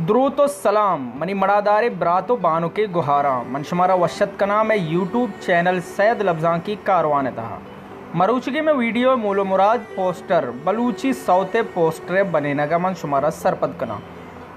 دروت و سلام منی مڑادارے برات و بانکے گہاراں، من شمارا وشت کناں مئے یوٹیوب چینل سید لبزانکی کاروان ء تہا۔ مروچگی مئے ویڈیو مول و مراد پوسٹر، بلوچی سوت ء پوسٹر ء بنینگ ء من شمارا سرپد کناں۔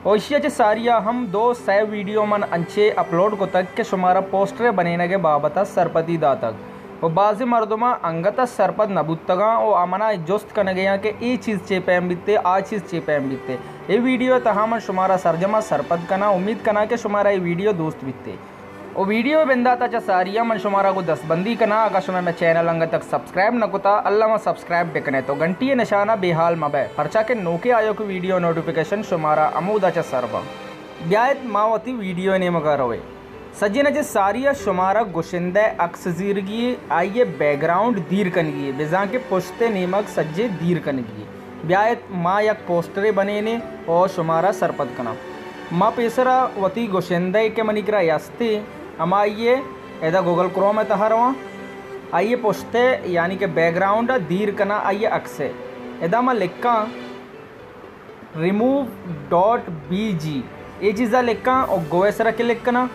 و ایشی ء چہ ساری ء ہم دو سئے ویڈیو من انچے اپلوڈ کتگ کہ شمارا پوسٹر ء بنینگ ء بابت ء سرپدی داتگ۔ و بازیں مردماں انگت ء سرپد نہ بوتگاں و آ منا جست کنگ ء آں کہ اے چیز چے پیم بیت ء آ چیز چے پیم بیت ء۔ اے ویڈیو ء تہا من شمارا سرجم ء سرپد کناں، امید کناں کہ شمارا اے ویڈیو دوست بیت ء۔ و ویڈیو ء بندات ء چہ ساری ء من شمارا گوں دستبندی کناں، اگاں شما مئے چینل انگت تک سبسکرائب نہ کتا، الم ء سبسکرائب بہ کن ات و گھنٹی ء نشان ء بے ہال مہ بئے، پرچا کہ نوکیں آیوکیں ویڈیو نوٹیفیکیشن شمارا ہمودا چہ سر باں۔ بیایت ما وتی ویڈیو ء نیمگ ء رویں۔ سجین ء چہ ساری ء شمارا گشندہ ء عکس زیرگی، آئی ء بیک گراؤنڈ دیر کنگی، بزاں کہ پشت ء نیمگ سجے دیر کنگی۔ بیایت ما یک پوسٹرے بنینیں و شمارا سرپد کناں۔ ما پیسرا وتی گشندہ ء کہ منی کرا یستے، ہمائی ء ادا گوگل کروم ء تہا رواں، آئی ء پشت ء یعنی کہ بیک گراؤنڈ ء دیر کناں آئی ء عکس ء۔ ادا ما لکھاں ریموو ڈاٹ بی جی، اے چیزا لکھاں و گو ء سرا کلک کناں۔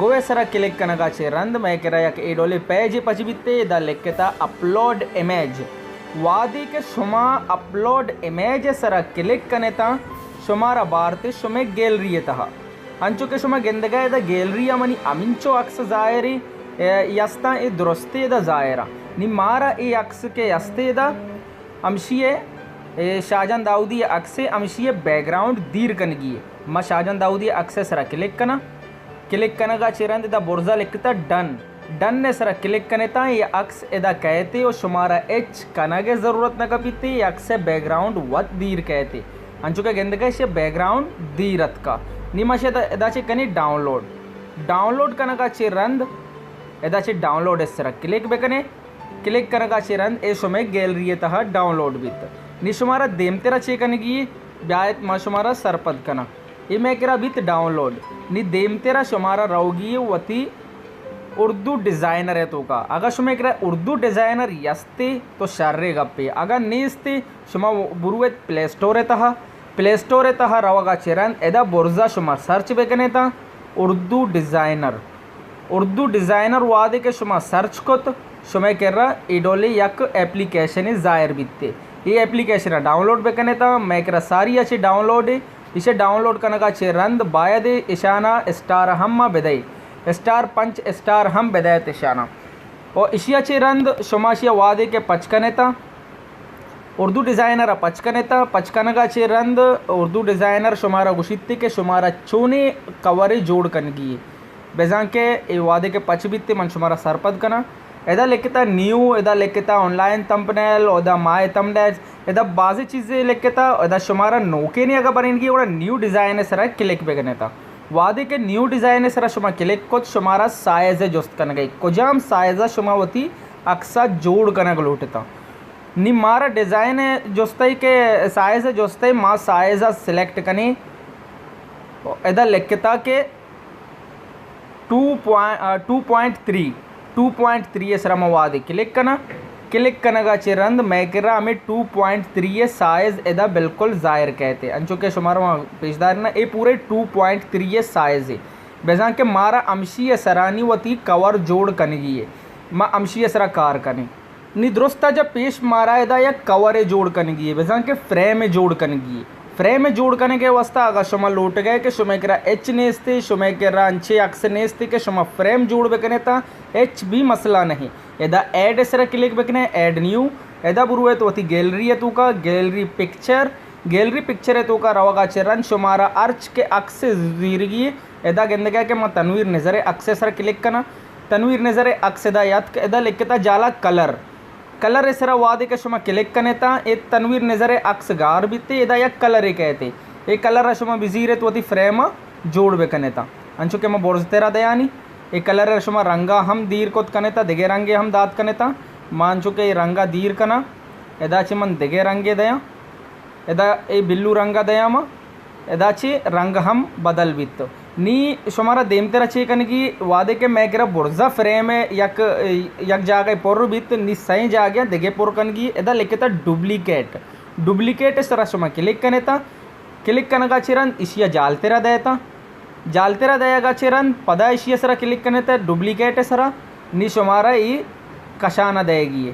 گو ء سرا کلک کنگا چہ رند مئے کرا یک اے ڈولیں پیجے پچ بیت، ادا لکھتا اپلوڈ امیج۔ وہدے کہ شما اپلوڈ امیج ء سرا کلک کنتاں، شمارا بارت شمئے گیلری ء تہا۔ انچو کہ شما گندگا ادا گیلری ء منی ہمینچو عکس ظاہر ایں، اے یستاں اے درستے ادا ظاہر ء۔ نی مارا اے عکس کہ یستے ادا ہمشی ء، اے شاہجان داؤدی ء عکس ء، ہمشی ء بیک گراؤنڈ دیر کنگی ء۔ ما شاہجان داؤدی ء عکس ء سرا کلک کناں۔ کلک کنگا چہ رند ادا برزا لکھتا ڈن۔ ڈن ء سرا کلک کنتاں، اے عکس ادا کئیت و شمارا ہچ کنگ ء ضرورت نہ کپیت، اے عکس ء بیک گراؤنڈ وت دیر کئیت۔ انچو کہ گندگ ء ایشی ء بیک گراؤنڈ دیر اتکا۔ نی ما شہ ادا، ادا چہ کنیں ڈاؤنلوڈ۔ ڈاؤنلوڈ کنگا چہ رند ادا چہ ڈاؤنلوڈ ء سرا کلک بکنیں۔ کلک کنگا چہ رند اے شمئے گیلری ء تہا ڈاؤنلوڈ بیت۔ نی شمارا دیمترا چے کنگی؟ بیایت ما شمارا سرپد کناں۔ اے مئے کرا بیت ڈاؤنلوڈ۔ نی دیمترا شمارا روگی وتی اردو ڈیزائنر ء توکا۔ اگاں شمئے کرا اردو ڈیزائنر یستے تو شرے گپے، اگاں نیستے شما برویت پلے سٹور ء تہا۔ پلے سٹور ء تہا روگا چہ رند ادا برزا شما سرچ بکنیتاں اردو ڈیزائنر۔ اردو ڈیزائنر وہدے کہ شما سرچ کت، شمئے کرا اے ڈولیں یک اپلیکیشنے ظاہر بیت۔ اے اپلیکیشن ء ڈاؤنلوڈ بکنیتاں، مئے کرا ساری ء چہ ڈاؤنلوڈ ایں۔ ایشی ء ڈاؤنلوڈ کنگا چہ رند باید ایں اشانا اسٹار ہم ما بدئے۔ اسٹار پنچ اسٹار ہم بدئیت اشانا۔ و ایشی ء چہ رند شما ایشی ء وہدے کہ پچ کنیتاں، اردو ڈیزائنر ء پچ کنیتاں، پچ کنگا چہ رند اردو ڈیزائنر شمارا گوشیت کہ شمارا چونیں کورے جوڑ کنگی۔ بزاں کہ اے وہدے کہ پچ بیت، من شمارا سرپد کناں۔ ادا لکھتا نیو، ادا لکھتا آن لائن تمبنیل، ادا مائی تمبنیل، ادا بازیں چیزے لکھتا، ادا شمارا نوکینے اگاں بنینگی، گڑا نیو ڈیزائن ء سرا کلک بکنیتا۔ وہدے کہ نیو ڈیزائن ء سرا شما کلک کت، شمارا سائز ء جست کنگے، کجام سائز ء شما وتی عکس ء جوڑ کنگ لوٹتا۔ نی مارا ڈیزائن ء جستئی کہ سائز ء جستئی، ما سائز ء سلیکٹ کنیں۔ ادا لکھتا کہ ٹو پوائنٹ، آ، two point three, two point three ء سرا ما وہدے کلک کناں۔ کلک کنگا چہ رند مئے کرا ہمے ٹو پوائنٹ تھری ء سائز ادا بالکل ظاہر کئیت۔ انچو کہ شمارا ما پیش داریناں، اے پورے ٹو پوائنٹ تھری ء سائز ء۔ بزاں کہ مارا ہمشی ء سرانی وتی کور جوڑ کنگی ء۔ ما ہمشی ء سرا کار کنیں۔ نی درستا جا پیش مارا ادا یک کورے جوڑ کنگی ء، بزاں کہ فریمے جوڑ کنگی ء۔ فریمے جوڑ کنگ ء واسطہ اگاں شما لوٹگئے کہ شمئے کرا ہچ نیستے، شمئے کرا انچیں عکس نیستے کہ شما فریم جوڑ بکنیتا، ہچ بھی مسئلہ نہیں۔ ادا ایڈ ء سرا کلک بکنے، ایڈ نیو، ادا برویت وتی گیلری ء توکا، گیلری پکچر، گیلری پکچر ء توکا روگا چہ رند شمارا ہرچ کہ عکس زیرگی ء، ادا گندگئے کہ ما تنویر نظر ء عکس ء سرا کلک کناں۔ تنویر نظر ء عکس ادا یاتک، ادا لکھتا جالا کلر۔ کلر ء سرا وہدے کہ شما کلک کنیتا، اے تنویر نظر ء عکس گار بیت، ادا یک کلرے کئیت۔ اے کلر ء شما بزیرت وتی فریم ء جوڑ بکنیتا۔ انچو کہ ما برزترا دیانی، اے کلر ء شما رنگا ہم دیر کت کنیتا، دگہ رنگے ہم دات کنیتا۔ ما انچو کہ اے رنگا دیر کناں، ادا چہ من دگہ رنگے دیاں۔ ادا اے بلو رنگ ء دیاں ما، ادا چہ رنگ ہم بدل بیت۔ نی شمارا دیمترا چے کنگی، وہدے کہ مئے کرا برزا فریم ء یک، یک جاگہ پر بیت، نی سئیں جاگہ دگہ پر کنگی، ادا لکھتا ڈپلیکیٹ۔ ڈپلیکیٹ ء سرا شما کلک کنیتا، کلک کنگا چہ رند اشیا جالترا دئیتاں۔ جالترا دئیگا چہ رند پدا اشیا سرا کلک کنیتا ڈپلیکیٹ سرا، نی شمارا ای کشانا دئیگی اے۔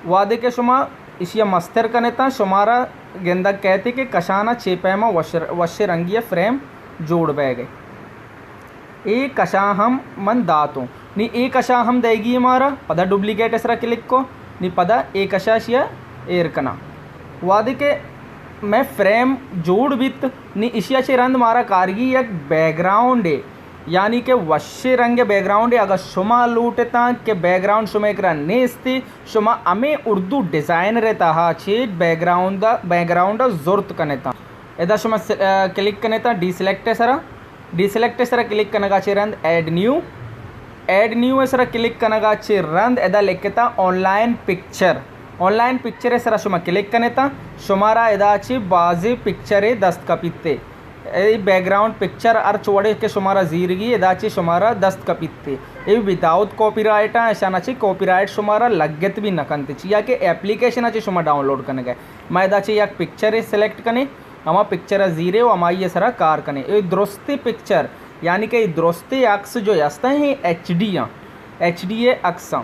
وہدے کہ شما اشیا مستر کنیتا، شمارا گندگ کئیت کہ کشانا چے پیما وش، وشیں رنگی فریم جوڑ بئیگئے۔ اے کشا ہم من داتوں۔ نی اے کشا ہم دئیگی مارا، پدا ڈپلیکیٹ سرا کلک کو، نی پدا اے کشا اشیا ایر کناں۔ وہدے کہ مئے فریم جوڑ بیت، نی اشیا چہ رند مارا کارگی یک بیک گراؤنڈے، یعنی کہ وشیں رنگ بیک گراؤنڈے۔ اگاں شما لوٹتاں کہ بیک گراؤنڈ شمئے کرا نیستی، شما ہمے اردو ڈیزائنر تہا چہ بیک گراؤنڈ، بیک گراؤنڈ زرت کنتاں۔ ادا شما س-، آ، کلک کنتاں ڈی سلیکٹ سرا۔ ڈی سلیکٹ سرا کلک کنگا چہ رند ایڈ نیو، ایڈ نیو سرا کلک کنگا چہ رند ادا لکھتا on line picture. On line picture سرا شما کلک کنتا، شمارا ادا چہ بازیں پکچر دست کپیت۔ اے بیک گراؤنڈ پکچر ہر چوڑے کہ شمارا زیرگی ادا چہ شمارا دست کپیت۔ اے وداؤٹ کاپی رائٹ ایں، اشانا چہ کاپی رائٹ شمارا لگت بھی نہ کنت، چیا کہ اپلیکیشن چہ شما ڈاؤن لوڈ کنگے۔ ما ادا چہ یک پکچر سلیکٹ کنیں۔ ہما پکچر ء زیرے و ہمائی ء سرا کار کنے۔ اے درستیں پکچر، یعنی کہ اے درستیں عکس جو ہستیں، اے ایچ ڈی آں، ایچ ڈی ء عکس آں۔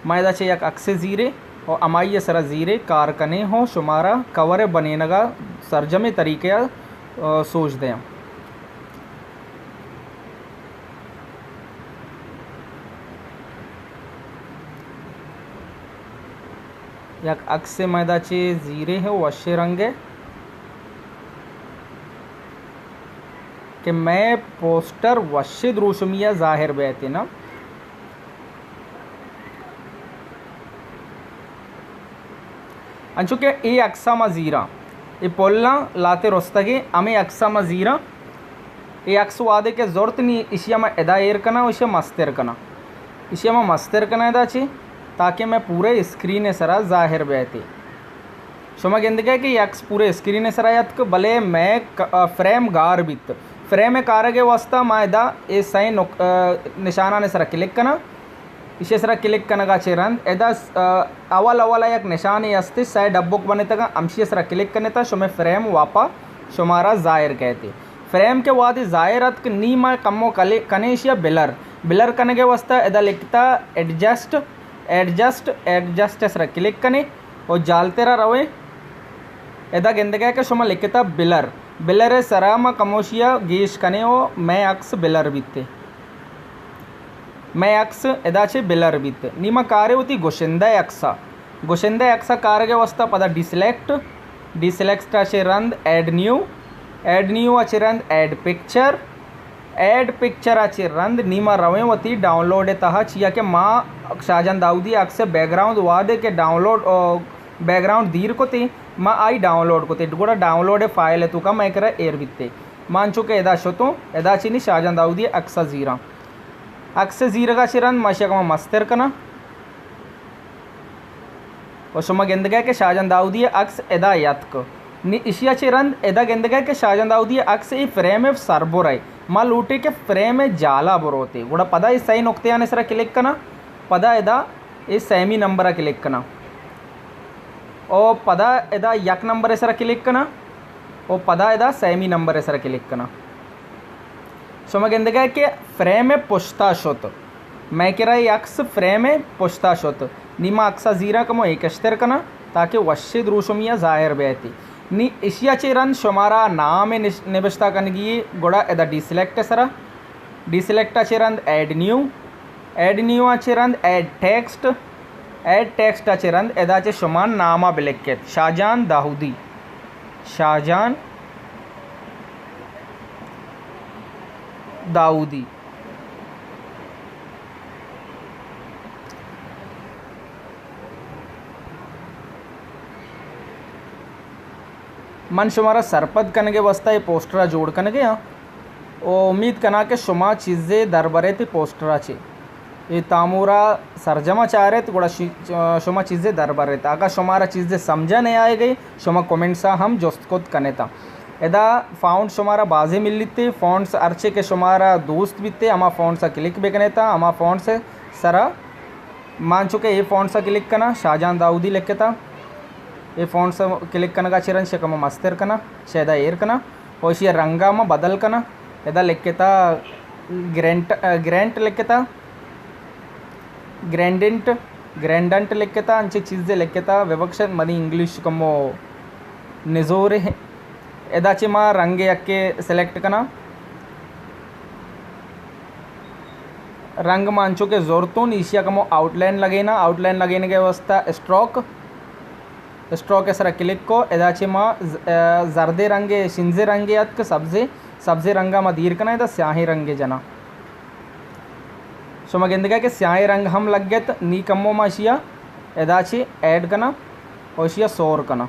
ما ادا چہ یک عکسے زیرے و ہمائی ء سرا زیرے کار کنے ہوں، شمارا کور ء بنینگا سرجمیں طریقے ء، آ، سوج دیاں۔ یک عکسے ما ادا چہ زیرے ہیں وشیں رنگے کہ مئے پوسٹر وشیں دروشمی ء ظاہر بیت نا۔ انچو کہ اے عکس ء ما زیراں، اے پلاں لہتے رستگیں، ہمے عکس ء ما زیراں۔ اے عکس وہدے کہ زرت نی، اشی ء ما ادا ایر کناں و اشی ء مستر کناں۔ اشی ء ما مستر کناں ادا چہ، تاکہ مئے پورے اسکرین ء سرا ظاہر بیت۔ شما گندگے کہ اے عکس پورے اسکرین ء سرا اتک، بلے مئے ک-، آ، فریم گار بیت۔ فریم ء کارگ ء واستہ ما ادا اے سئیں نق-، آ، نشانانی سرا کلک کناں۔ ایشی ء سرا کلک کنگا چہ رند ادا س-، آ، اول اول ء یک نشانے است، سئے ڈبک بنتگاں، ہمشی ء سرا کلک کنتا، شمئے فریم واپا شمارا ظاہر کئیت۔ فریم کہ وہدے ظاہر اتک، نی ما کمو کلے-، کنیں ایشی ء بلر۔ بلر کنگ ء واستہ ادا لکھتا ایڈجسٹ، ایڈجسٹ، ایڈجسٹ ء سرا کلک کنیں و جالترا رویں۔ ادا گندگے کہ شما لکھتا بلر۔ بلر ء سرا ما کموشی ء گیش کنیں و مئے عکس بلر بیتے۔ مئے عکس ادا چہ بلر بیت۔ نی ما کاریں وتی گشندہ عکس ء۔ گشندہ عکس ء کارگ ء واستہ پدا ڈی سلیکٹ، ڈی سلیکٹ ء چہ رند ایڈ نیو، ایڈ نیو ء چہ رند ایڈ پکچر، ایڈ پکچر ء چہ رند نی ما رویں وتی ڈاؤن لوڈ ء تہا، چیا کہ ما شاہجان داؤدی عکس ء بیک گراؤنڈ وہدے کہ ڈاؤن لوڈ، آ، بیک گراؤنڈ دیر کتے، ما آئی ڈاؤن لوڈ کتے، گڑا ڈاؤن لوڈ ء فائل ء توکا مئے کرا ایر بیتے۔ ما انچو کہ ادا شتوں، ادا چہ نی شاہجان داؤدی عکس ء زیراں۔ عکس ء زیرگا چہ رند ما اشی ء کما مستر کناں۔ و شما گندگے کہ شاہجان داؤدی ء عکس ادا یتک۔ نی اشی ء چہ رند ادا گندگے کہ شاہجان داؤدی ء عکس اے فریم ء سربر ء۔ ما لوٹیں کہ فریم ء جالا بروتے۔ گڑا پدا اے سئے نقطے آنے سرا کلک کناں۔ پدا ادا اے سیمی نمبر ء کلک کناں۔ او پدا ادا یک نمبر ء سرا کلک کناں۔ او پدا ادا سیمی نمبر ء سرا کلک کناں۔ شما گندگے کہ فریم ء پشتا شت۔ مئے کرا اے عکس فریم ء پشتا شت۔ نی ما عکس ء زیراں کمو اے کشتر کناں تاکہ وشیں دروشمی ء ظاہر بیت۔ نی اشی ء چہ رند شمارا نام ء نش-، نبشتہ کنگی، گڑا ادا ڈی سلیکٹ ء سرا، ڈی سلیکٹ ء چہ رند ایڈ نیو، ایڈ نیو ء چہ رند ایڈ ٹیکسٹ، ایڈ ٹیکسٹ ء چہ رند ادا چہ شما نام ء بلکت، شاہجان داؤدی، شاہجان داؤدی۔ من شمارا سرپد کنگ ء واستہ اے پوسٹر ء جوڑ کنگ ء آں۔ و امید کناں کہ شما چیزے دربر ایت اے پوسٹر ء چہ۔ اے تامورا سرجم ء چار ایت، گڑا شی-، شما چیزے دربر ایت۔ اگاں شمارا چیزے سمجھ ء نہ آئیگ ء، شما کمنٹس ء ہم جست کت کن ات۔ ادا فونٹ شمارا بازیں ملیت، فونٹس ہرچے کہ شمارا دوست بیت، ہما فونٹس ء کلک بکن ات، ہما فونٹس ء سرا۔ من چو کہ اے فونٹس ء کلک کناں، شاہجان داؤدی لکھتا۔ اے فونٹس ءَ کلک کنگ ءَ چہ رند شہ کمو مستر کناں، شہ ادا ایر کناں، او ایشی ءِ رنگ ءَ ما بدل کناں۔ ادا لکھتا گرینٹ، گرینٹ لکھتا، گرینڈنٹ، گرینڈنٹ لکھتا، انچیں چیزے لکھتا، ببخشت منی انگلش کمو نزورے۔ ادا چہ ما رنگ یکے سلیکٹ کناں۔ رنگ ما انچو کہ زرتوں، ایشی ءَ کمو آؤٹ لائن لگیناں، آؤٹ لائن لگینگ ءِ واسطہ اسٹروک، اسٹروک ءِ سرا کلک کو۔ ادا چہ ما ز-، آ، زردے رنگے، شنزے رنگے اتک، سبزے، سبزے رنگ ءَ ما دیر کناں، ادا سیاہیں رنگے جناں۔ شما گندگ ءَ کہ سیاہیں رنگ ہم لگت، نی کمو ما اشی ءَ ادا چہ ایڈ کناں و اشی ءَ سور کناں۔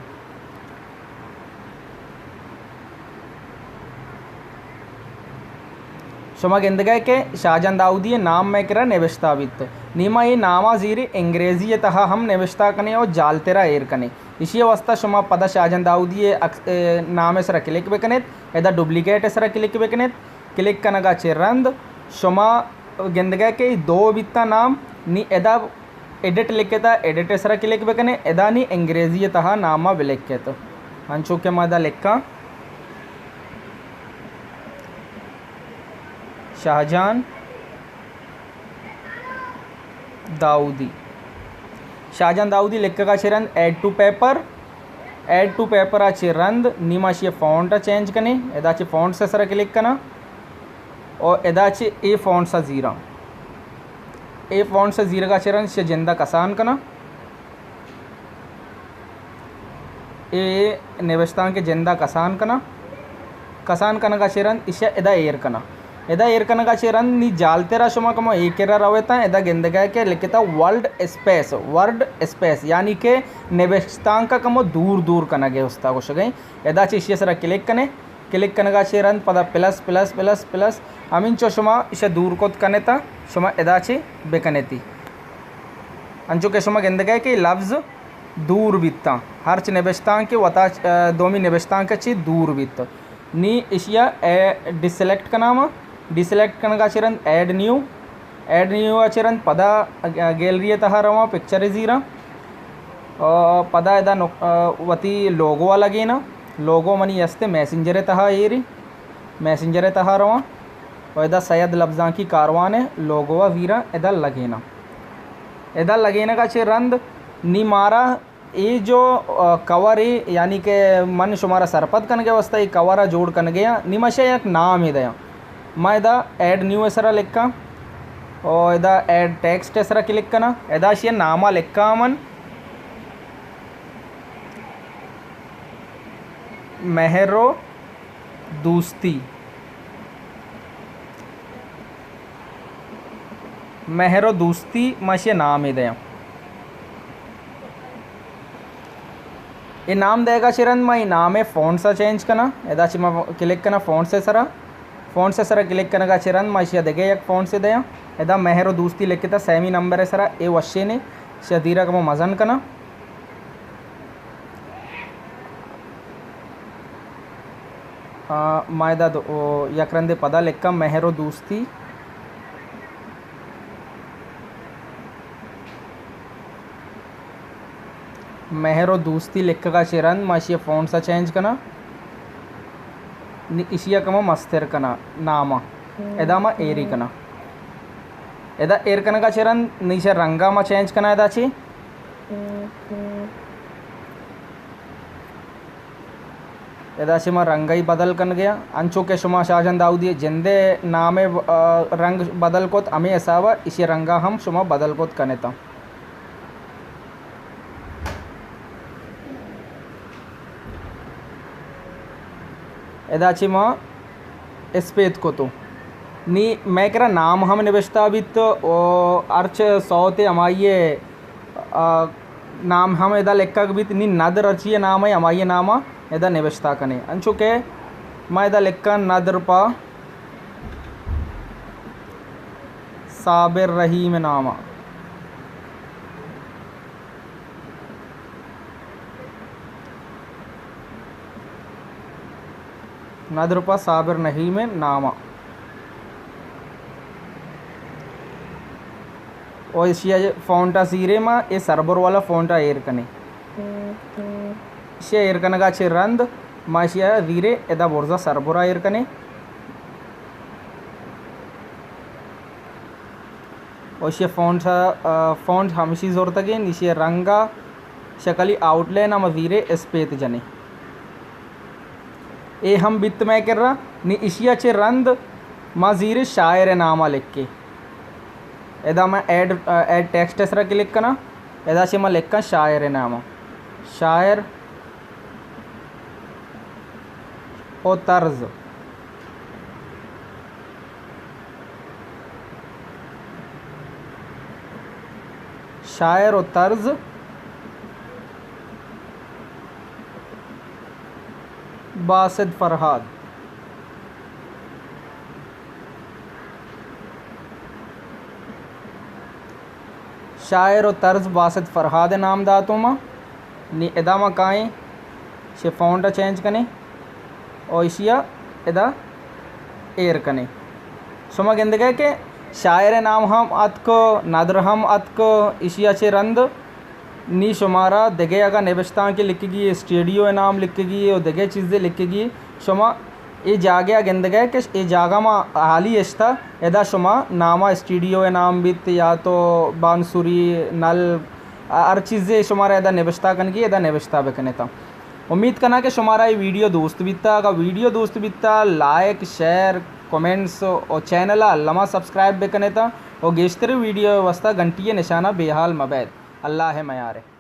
شما گندگ ءَ کہ شاہجان داؤدی ءِ نام مئے کرا نبشتہ بیت۔ نی ما اے نام ءَ زیریں، انگریزی ءِ تہا ہم نبشتہ کنیں و جالتر ءَ ایر کنیں۔ اشی ءِ واسطہ شما پدا شاہجان داؤدی ءِ اکس-، ءِ نام ءِ سرا کلک بکنیت، ادا ڈپلیکیٹ ءِ سرا کلک بکنیت۔ کلک کنگ ءَ چہ رند شما گندگ ءَ کہ اے دو بیتاں نام، نی ادا ایڈٹ لکھتا، ایڈٹ ءِ سرا کلک بکنے، ادا نی انگریزی ءِ تہا نام ءَ بلکھت۔ انچو کہ ما ادا لکھاں شاہجان داؤدی۔ شاہجان داؤدی لکھگ ءَ چہ رند add to paper, add to paper ءَ چہ رند نی ما اشی ءِ فونٹ ءَ چینج کنیں۔ ادا چہ فونٹس ءِ سرا کلک کناں و ادا چہ اے فونٹس ءَ زیراں۔ اے فونٹس ءَ زیرگ ءَ چہ رند اشی ءَ جند ءَ کسان کناں۔ اے نبشتانک ءِ جند ءَ کسان کناں۔ کسان کنگ ءَ چہ رند ایشی ءَ ادا ایر کناں۔ ادا ایر کنگ ءَ چہ رند نی جالتر ءَ شما کمو اے کرا رویتاں، ادا گندگ ءَ کہ لکھتا ورلڈ اسپیس، ورلڈ اسپیس، یعنی کہ نبشتانک ءَ کمو دور دور کنگ ءِ استا گوشگ ءَ ایں۔ ادا چہ ایشی ءِ سرا کلک کنیں، کلک کنگ ءَ چہ رند پدا پلس، پلس، پلس، پلس، ہمینچو شما ایشی ءَ دور کت کن ات، شما ادا چہ بکن اتی۔ انچو کہ شما گندگ ءَ کہ لفظ دور بیتاں، ہرچ نبشتانک وتا، ا، دومی نبشتانک ءَ چہ دور بیت۔ نی ایشی ءَ اے ڈی سلیکٹ کناں ما، ڈی سلیکٹ کنگ ءَ چہ رند ایڈ نیو، ایڈ نیو ءَ چہ رند پدا گیلری ءِ تہا رواں، پکچر ءَ زیراں۔ آ، پدا ادا نق-، آ، وتی لوگو ءَ لگیناں۔ لوگو منی است میسنجر ءِ تہا ایری، میسنجر ءِ تہا رواں۔ و ادا سید لبزانکی کاروان ءِ لوگو ءَ زیراں، ادا لگیناں۔ ادا لگینگ ءَ چہ رند نی مارا اے جو، آ، کور اے، یعنی کہ من شمارا سرپد کنگ ءِ واستہ اے کور ءَ جوڑ کنگ ءَ آں، نی ما اشی ءَ یک نامے دیاں۔ ما ادا ایڈ نیو ءِ سرا لکھاں، او ادا ایڈ ٹیکسٹ ءِ سرا کلک کناں، ادا اشی ءِ نام ءَ لکھاں من مہر و دوستی۔ مہر و دوستی ما اشی ءَ نامے دیاں۔ اے نام دئیگ ءَ چہ رند ما اے نام ءِ فونٹس ءَ چینج کناں۔ ادا چہ ما کلک کناں فونٹس ءِ سرا۔ فونٹس ءِ سرا کلک کنگ ءَ چہ رند ما اشی ءَ دگہ یک فونٹسے دیاں۔ ادا مہر و دوستی لکھتا سیمی نمبر ءِ سرا، اے وشینے، اشی ءَ زیراں کمو مزن کناں۔ آ، ما ادا دو-، او، یک رندے پدا لکھاں مہر و دوستی۔ مہر و دوستی لکھگ ءَ چہ رند ما اشی ءِ فونٹس ءَ چینج کناں۔ نی-، اشی ءَ کمو مستر کناں نام ءَ۔ ادا ما ایری کناں۔ ادا ایر کنگ ءَ چہ رند نی اشی ءِ رنگ ءَ ما چینج کناں ادا چہ۔ ادا چہ ما رنگ ءَ بدل کنگ ءَ آں۔ انچو کہ شما شاہجان داؤدی ءِ جند ءِ نام ءِ، آ، رنگ بدل کت، ہمے حساب ءَ اشی ءِ رنگ ءَ ہم شما بدل کت کن ات۔ ادا چہ ما اسپیت کتو۔ نی مئے کرا نام ہم نبشتہ بیت و ہرچ سوتے ہمائی ءِ، آ، نام ہم ادا لکھگ بیت۔ نی ندر ہرچی نام ءِ ہمائی ءِ نام ءَ ادا نبشتہ کنیں۔ انچو کہ ما ادا لکھاں ندر پہ صابر رحیم ءِ نام ءَ۔ ندر پہ صابر رحیم ءِ نام ءَ۔ او ایشی ءِ فونٹ ءَ زیریں ما، اے سربر والا فونٹ ءَ ایر کنیں۔ ایشی ءَ ایر کنگ ءَ چہ رند ما ایشی ءَ زیرے ادا برزا سربرا ایر کنیں۔ و ایشی ءِ فونٹ، آ، فونٹ ہمشی زرتگیں، ایشی ءِ رنگ ءَ شکلی آؤٹ لائن ءَ ما زیرے اسپیت جنیں۔ اے ہم بیت مئے کرا۔ نی ایشی ءَ چہ رند ما زیرے شاعر ءِ نام ءَ لکھیں۔ ادا ما ایڈ، ایڈ ٹیکسٹ ءِ سرا کلک کناں۔ ادا چہ ما لکھاں شاعر ءِ نام ءَ۔ شاعر و طرز۔ شاعر و طرز باسط فرہاد۔ شاعر و طرز باسط فرہاد ءِ نام داتوں ما۔ نی ادا ما کائیں، چہ فونٹ ءَ چینج کنیں و ایشی ءَ ادا ایر کنیں۔ شما گندگ ءَ کہ شاعر ءِ نام ہم اتک، ندر ہم اتک، ایشی ءَ چہ رند نی شمارا دگہ اگاں نبشتانکے لکھگی، اسٹوڈیو ءِ نام لکھگی و دگہ چیزے لکھگی، شما اے جاگہ ءَ گندگ ءَ کہ اے جاگہ ما حالی اشتہ، ادا شما نام ءَ اسٹوڈیو ءِ نام بیت یا تو بانسری، نل، ہر چیزے شمارا ادا نبشتہ کنگی، ادا نبشتہ بکن ات۔ امید کناں کہ شمارا اے ویڈیو دوست بیتہ۔ اگاں ویڈیو دوست بیتہ، لائک، شیئر، کمنٹس و چینل ءَ الما سبسکرائب بکن ات و گیشتر ویڈیو ءِ واسطہ گھنٹی ءِ نشان ءَ بے حال مہ بیت۔ اللہ ءِ میار ءَ۔